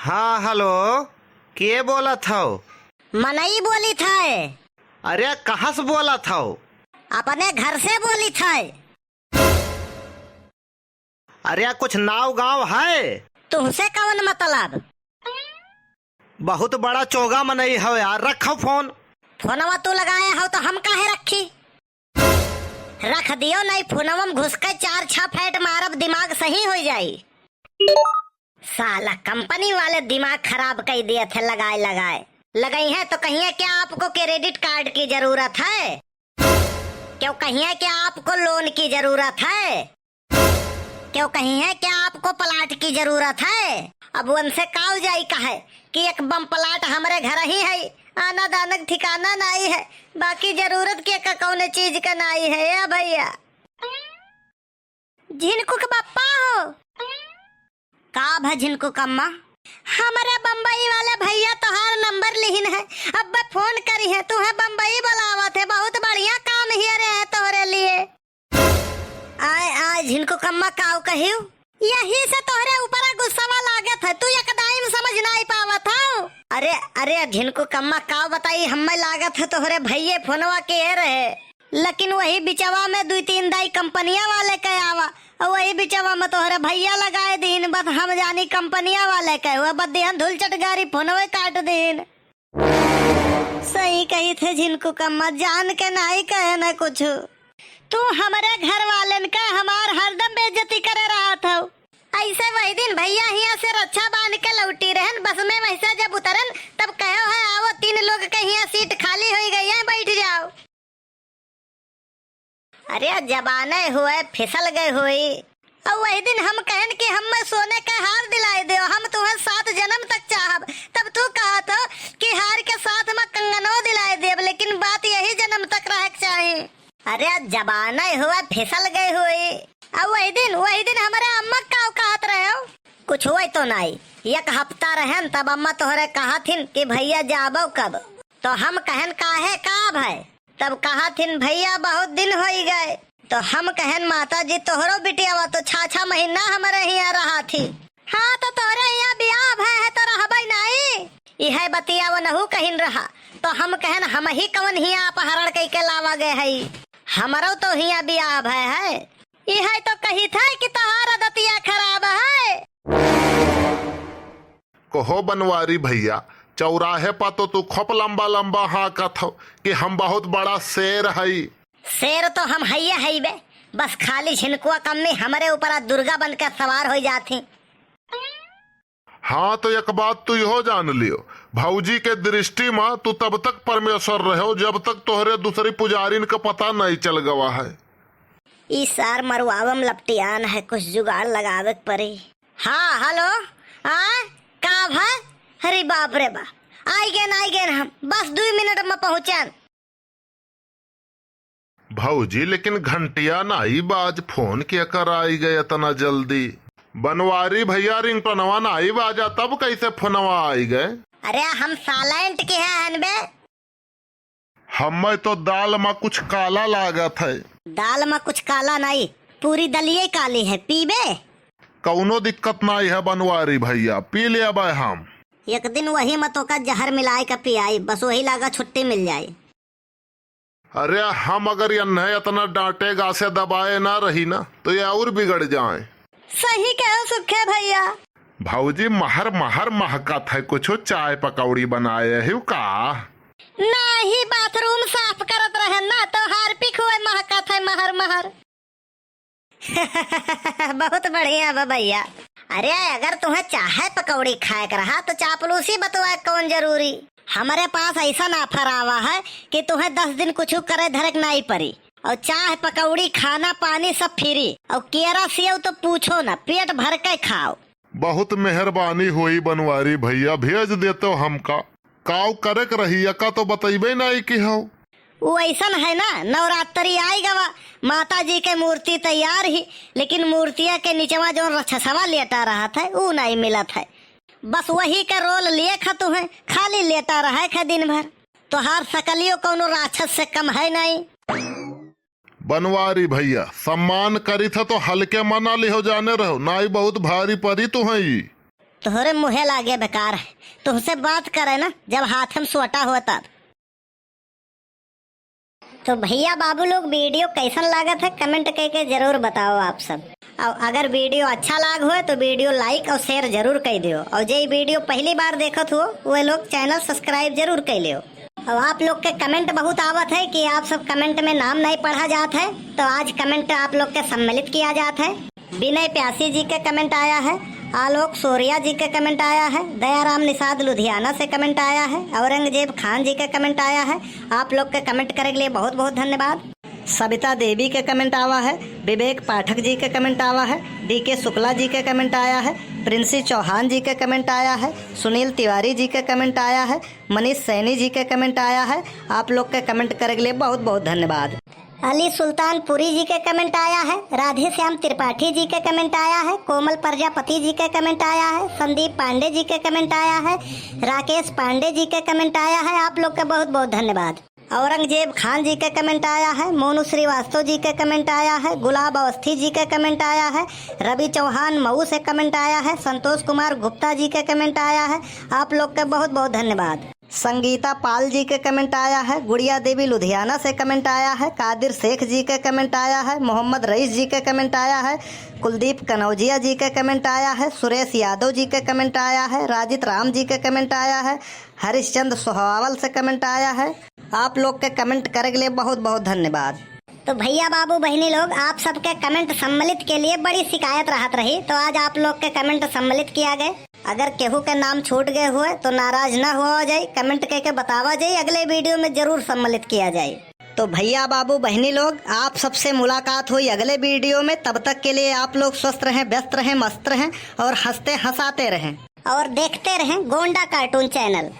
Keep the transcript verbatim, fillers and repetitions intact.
हाँ, हेलो, के बोलत हौ? मनई बोलित है। अरे, कहाँ से बोलत हौ? अपने घर से बोलित है। अरे, कुछ नाव गाँव है? तुहसे कौन मतलब? बहुत बड़ा चोगा मनई हौ यार, रखौ फोन। फोनवा तू लगाए हौ तो हम काहे रखी? रख दियो, नहीं फोनवा में घुस के चार छह फैट मारब, दिमाग सही हो जाई। साला कंपनी वाले दिमाग खराब कर दिए थे लगाए लगाए। लगाई है तो कहिए क्या आपको क्रेडिट कार्ड की जरूरत है? क्यों कहिए क्या आपको लोन की जरूरत है? क्यों कहिए क्या आपको प्लाट की जरूरत है? अब उनसे काव जाई कहे कि एक बम प्लाट हमरे घर ही है, आना दानक ठिकाना नाई है, बाकी जरूरत के का कौने चीज का नाई है, ए भैया। झिनकू के पप्पा हो? का भा झिनकू कम्मा? हमरे बम्बई वाले भैया तोहार नंबर लिहिन है, अब फोन करी है, तुहे बम्बई बुलावत है, बहुत बढ़िया काम हियरे है तोहरे लिए। आय, आय, झिनकू कम्मा काव कहियो? यही से तोहरे ऊपर गुस्सावा लागत है, तू एक दाइम समझ नाई पावत हो। अरे, अरे, झिनकू कम्मा काव बताई, हम्मे लागत है तोहरे भैये फोनवा के रहे। लेकिन वही बिचवा में दुई तीन दाई कंपनिया वाले के आवा, और वही बिचवा में तोहरे भैया लगाए दीन, बस हम जानी कंपनिया वाले के, वह बस दिहन धूल चटगारी फोनवे काट दीन। सही कही थे झिनकू कम्मा, जान के नाई कहे न कुछ। तू हमरे घर वालन का हमार हरदम बेइज्जती करे रहत हो। ऐसे वही दिन भैया हियाँ से रक्षा बांध के लौटी रहन, बस में वैसे जब उतरन तब कहो है, "आवो, तीन लोग के हियाँ सीट खाली होई गई है, बैठ जाओ।" अरे जबाने हुए फिसल गए हुई। और वही दिन हम कहन कि हम्मे सोने का हार दिलाए दियो, हम तुम्हें सात जन्म तक चाहब। तब तू कहत हो कि हार के साथ में कंगनो दिलाए देब, लेकिन बात यही जन्म तक रहे के चाही। अरे जबाने हुए फिसल गए हुई। और वही दिन, वही दिन हमारे अम्मा का कहत रहे हो? कुछ हुए तो नहीं, एक हफ्ता रहन तब अम्मा तोहरे कहथिन कि भैया जाबो कब, तो हम कहन काहे का भाई, तब कहथिन भैया बहुत दिन होई गए, तो हम कहन माता जी तोहरो बिटियावा तो छह छह महीना हमरे हियाँ रहा थी। हाँ तो तोहरे हियाँ बियाह भय है तो रहबे नहीं। इहे बतिया वो नहू कहिन रहा, तो हम कहन हम ही कवन हियाँ अपहरण कई के लावा गए हई, हमरो तो हियाँ बियाह भय है। इहे तो कही थे कि तोहार आदतिया खराब है। कहो बनवारी भैया, चौराहे पर तो तू खूब लंबा लंबा हाँकत हो कि हम बहुत बड़ा शेर हई। शेर तो हम हइये हई बे, बस खाली झिनकुआ कम्मी हमरे ऊपर दुर्गा बन के सवार हो जाती। हाँ, तो एक बात तू इहो जान लियो, भौजी के दृष्टि में तू तब तक परमेश्वर रहो, जब तक तोहरे दूसरी पुजारिन का पता नहीं चल गवा है। ई सार मरुआवम लपटियान है, कुछ जुगाड़ लगावे के पड़ी। हाँ, हेलो, हाँ, का भा? अरे बाप रे बा, आई गेन, आई गेन हम, बस दुई मिनट में पहुँचेन। भौजी, लेकिन घंटिया नाई बाज, फोन के कर आई गए इतना जल्दी? बनवारी भैया, रिंगटोनवा नाई बाजा, तब कैसे फोनवा आई गए? अरे, हम साइलेंट के हैं हन बे। हमें तो दाल में कुछ काला लागत है। दाल में कुछ काला नाई, पूरी दलिये काली है, पीबे? कौनो दिक्कत नाई है बनवारी भैया, पी लेबे हम। एक दिन वही में तोका जहर मिलाए के पियाई, बस वही लागा छुट्टी मिल जाई। अरे, हम अगर यन्हे इतना डांटे गासे दबाए ना रही ना, तो ये और बिगड़ जाए। सही कहो सुखे भैया। भौजी, महर महर महकत है, कुछ चाय पकौड़ी बनाए हो का? नाही, बाथरूम साफ करत रहे ना, तो हारपिक हुए महकत है महर महर। बहुत बढ़िया बा भैया। अरे, अगर तुम्हें चाहे पकौड़ी खाए के रहा तो चापलूसी बतवाए कौन जरूरी। हमरे पास ऐसा offer आवा है कि तुम्हें दस दिन कुछ करे धरे के नहीं पड़ी, और चाय पकौड़ी, खाना पानी सब free, और केरा सेव तो पूछो ना, पेट भर के खाओ। बहुत मेहरबानी होई बनवारी भैया, भेज देतो हमका। काव करे के रही, यका तो बतइबे नाई की हौ। उ ऐसन है ना, नवरात्रि आई गवा, माता जी के मूर्ति तैयार ही, लेकिन मूर्तिया के निचवा जौन रक्षसवा लेटा रहत है, उ नाई मिलत है। बस वही का role लिए खतु है, खाली लेटा रहे खे दिन भर। तोहार सकलियो कौनो राक्षस से कम है नाई। बनवारी भैया, सम्मान करी था तो हल्के मना लिहो जाने रहो, नाई बहुत भारी परी तुहई। तोहरे मुँहे लागे बेकार है, तुहसे बात करे ना जब हाथ में सोटा हो तब। तो भैया बाबू लोग, video कैसन लागत है, comment कइके जरूर बताओ आप सब। और अगर video अच्छा लाग होए तो video like और share जरूर कइ दियो। और जे video पहली बार देखत हो, वे लोग channel subscribe जरूर कइ लियो। और आप लोग के comment बहुत आवत है कि आप सब comment में नाम नहीं पढ़ा जात है, तो आज comment आप लोग के सम्मिलित किया जात है। विनय प्यासी जी के comment आया है, आलोक सोरिया जी के comment आया है, दयाराम निषाद लुधियाना से comment आया है, औरंगजेब खान जी के comment आया है। आप लोग के comment करे के लिए बहुत बहुत धन्यवाद। सबिता देवी के comment आवा है, विवेक पाठक जी के comment आवा है, डीके शुक्ला जी के comment आया है, प्रिंसी चौहान जी के comment आया है, सुनील तिवारी जी के comment आया है, मनीष सैनी जी के comment आया है। आप लोग के comment करे के लिए बहुत बहुत धन्यवाद। अली सुल्तानपुरी जी के comment आया है, राधे श्याम त्रिपाठी जी के comment आया है, कोमल प्रजापति जी के comment आया है, संदीप पांडे जी के comment आया है, राकेश पांडे जी के comment आया है। आप लोग के बहुत बहुत धन्यवाद। औरंगजेब खान जी के comment आया है, मोनू श्रीवास्तव जी के comment आया है, गुलाब अवस्थी जी के comment आया है, रवि चौहान मऊ से comment आया है, संतोष कुमार गुप्ता जी के comment आया है। आप लोग के बहुत बहुत धन्यवाद। संगीता पाल जी के comment आया है, गुड़िया देवी लुधियाना से comment आया है, कादिर शेख जी के comment आया है, मोहम्मद रईस जी के comment आया है, कुलदीप कनौजिया जी के comment आया है, सुरेश यादव जी के comment आया है, राजित राम जी के comment आया है, हरिश्चंद्र सोहावल से comment आया है। आप लोग के comment करे के लिए बहुत बहुत धन्यवाद। तो भैया बाबू बहिनी लोग, आप सबके comment सम्मिलित के लिए बड़ी शिकायत रहत रही, तो आज आप लोग के comment सम्मिलित किया गए। अगर केहू के नाम छूट गए हुए तो नाराज ना हुआ जाए, comment कइके बतावा जाए, अगले video में जरूर सम्मिलित किया जाए। तो भैया बाबू बहिनी लोग, आप सबसे मुलाकात हुई अगले video में। तब तक के लिए आप लोग स्वस्थ रहें, व्यस्त रहें, मस्त रहें और हंसते हंसाते रहें। और देखते रहें गोंडा cartoon channel।